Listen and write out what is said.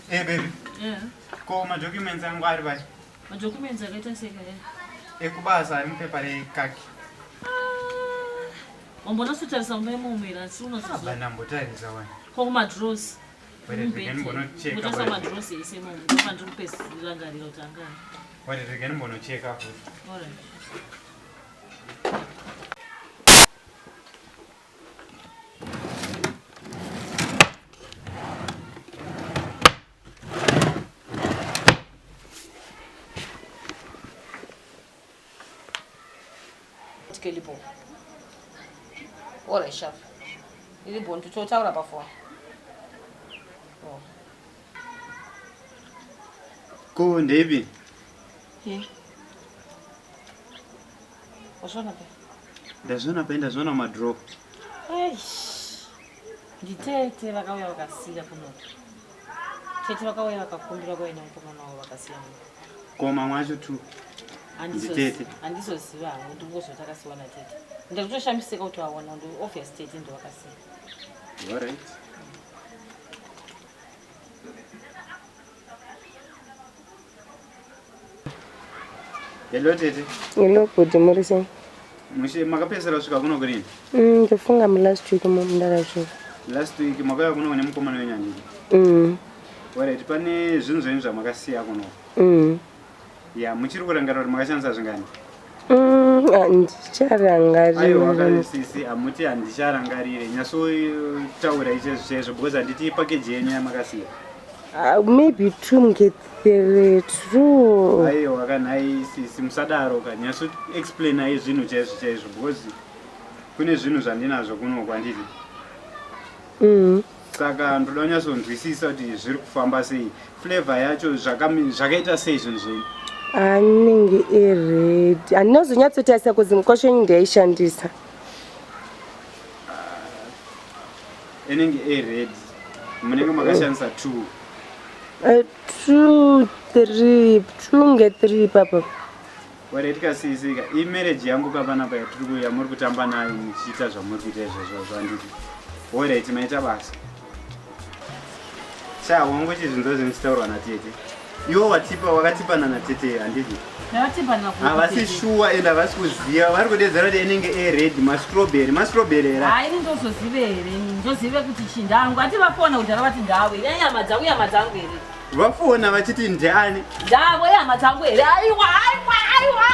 Hey baby. Yeah. Ko madocuments angu ari pai? Madocuments akaita sei kaya? Ekubasa ari mupepa rekaki. Wambonasotarisa mumba imomo here asi unozoziva. Abva ndambotarisa wani. Ko kumadrows. Wait, rega ndimbonocheka. Kutarisa madrows ese imomo ndopandiri kupesirangarira kuti angani. Wait, rega ndimbonocheka futi. Alright. Tikelipo. Alright, chef. Iripo nditotaura pafoni. Oh. Ko ndeipi? Ye. Wazviona pe? Ndazviona pai ndazviona mumadrow. Eish. Nditete vakauya vakasiya kuno. Tete vakauya vakakumbira kuva nemukomana wavo vakasiya muno. Ko mamwe acho tu. Nditete. Handizoziva hangu ndingozoti akasiwa natete. Ndikutoshamisika kuti waona ndi obvious tete ndo vakasiya. Alright. Hello tete. Hello bhuti, muri sei? Mushe makapedzisira kusvika kuno kurini? Ndofunga mulast week ndakasvika. Last week makauya kuno kune mukomana wenyu handiti? Mm. Alright, pane zvinhu zvenyu zvamakasiya kuno. Ya, muchiri kurangarira kuti makashandisa zvingani? Handicharangariri. Aiwa kasisi, hamuti handicharangarire. Nyatsotaura ichezvo chaizvo because handiti package yenyu yamakasiya. Maybe two nge three, two. Aiwa kanhai sisi, musadaro ka. Nyatso explainai zvinhu chaizvo chaizvo because kune zvinhu zvandinazvo kuno kwandiri. Saka ndoda kunyatsonzwisisa kuti zviri kufamba sei. Flavor yacho zvakaita sei zvinhu zvenyu? Anenge ered. Handinozonyatsotarisa kuzi mukwasha wenyu ndiyaishandisa. Inenge ered. Munenge makashandisa two. 2, 3, 2 nge 3 ipapa. Alright kasisi ka, imarriage yangu ka panapa yatiri yamuri kutamba nayo muchiita zvamuri kuita izvozvo zvanditi. Alright, maita basa. Sha, wangu chizvinzwa zvinhu zvichitaurwa natete. Iwo watipa wakatipana natete handiti? Ndakatipana kupi? Havasi shuwa and havasi kuziva. Vari kudedzera kuti inenge ered, mastrawberry, mastrawberry here? Hayi, ini ndozozive here? Ndozive kuti chindangu. Ati vafona kudhara vati ndawe. Inyama dzangu, inyama dzangu here? Vafona vachiti ndiani? Ndavo ihama dzangu here? Aiwa, aiwa, aiwa.